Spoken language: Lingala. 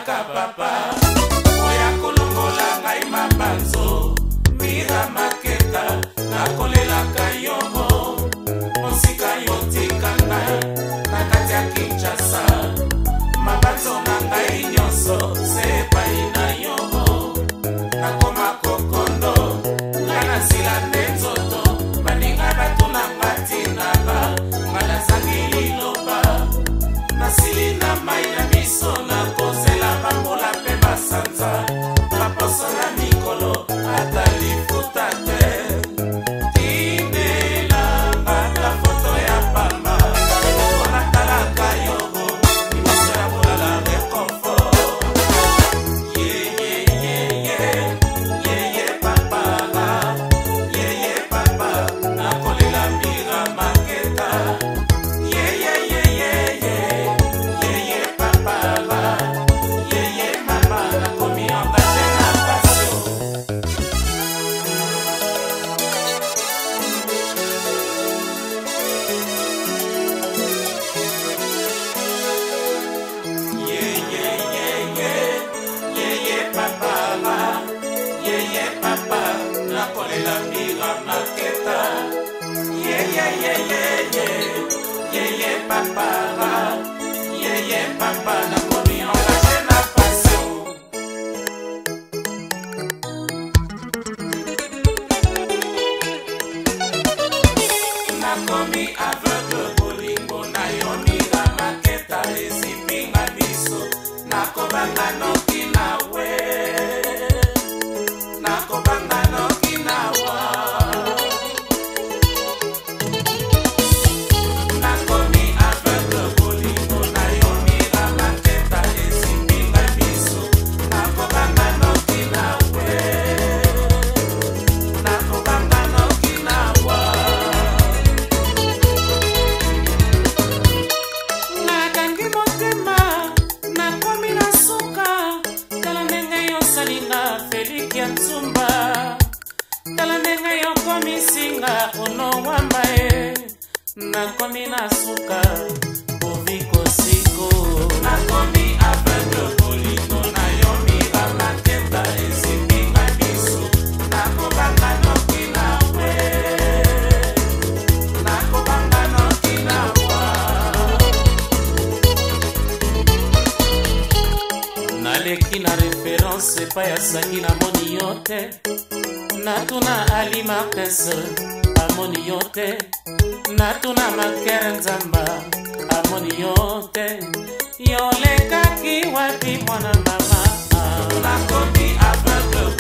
kaka papa oya kolongola ngai mabanzo Mira Maketa nakolelaka yo mosika yo tika ngai na kati ya Kinshasa mabanzo na ngai nyonso se epai na yo nakoma kokondo nga nasila nde nzoto baninga batuna nga ntina ba nga nazangi liloba nasili na mai na miso nakozela bambula mpe basanza baposo na mikolo ata lifuta te tindelanga ata foto ya pamba mpo natalaka yo liboso ya kolala reconfort yeyeyeye yeye papa yeye papa nakolela Mira Maketa yeyeyeyeye yeye papa yeye mama nakomi engagé na passion. Yeyeyeye yeye papa yeye papa nakolela Mira Maketa yeyeyeyeye yeye papa yeye papa nakomi engagé na passion. Nakomi aveugle bolingo na yo Mira Maketa ezipinga miso nakobanga noki nawe nakobanga noki nawa nakomi aveugle bolingo na yo Mira Maketa ezipinga miso nakobanga noki nawe nakobanga noki nawa nakangi motema nakomi na suka tala ndenge yosalinga Feliki ya Ntsumba tala ndenge yokomisinga onowamba ye nakomi na suka bovikosiko nakomi aveugle bolingo na yo Mira Maketa ezipinga miso nakobanga noki nawe nakobanga noki nawa naleki na référence epai asangi namoni yo te natuna Ali Martins amoni yo te natuna Makere Nzamba amoni yo te yolekaki wapi mwana mama nakomi aveugle.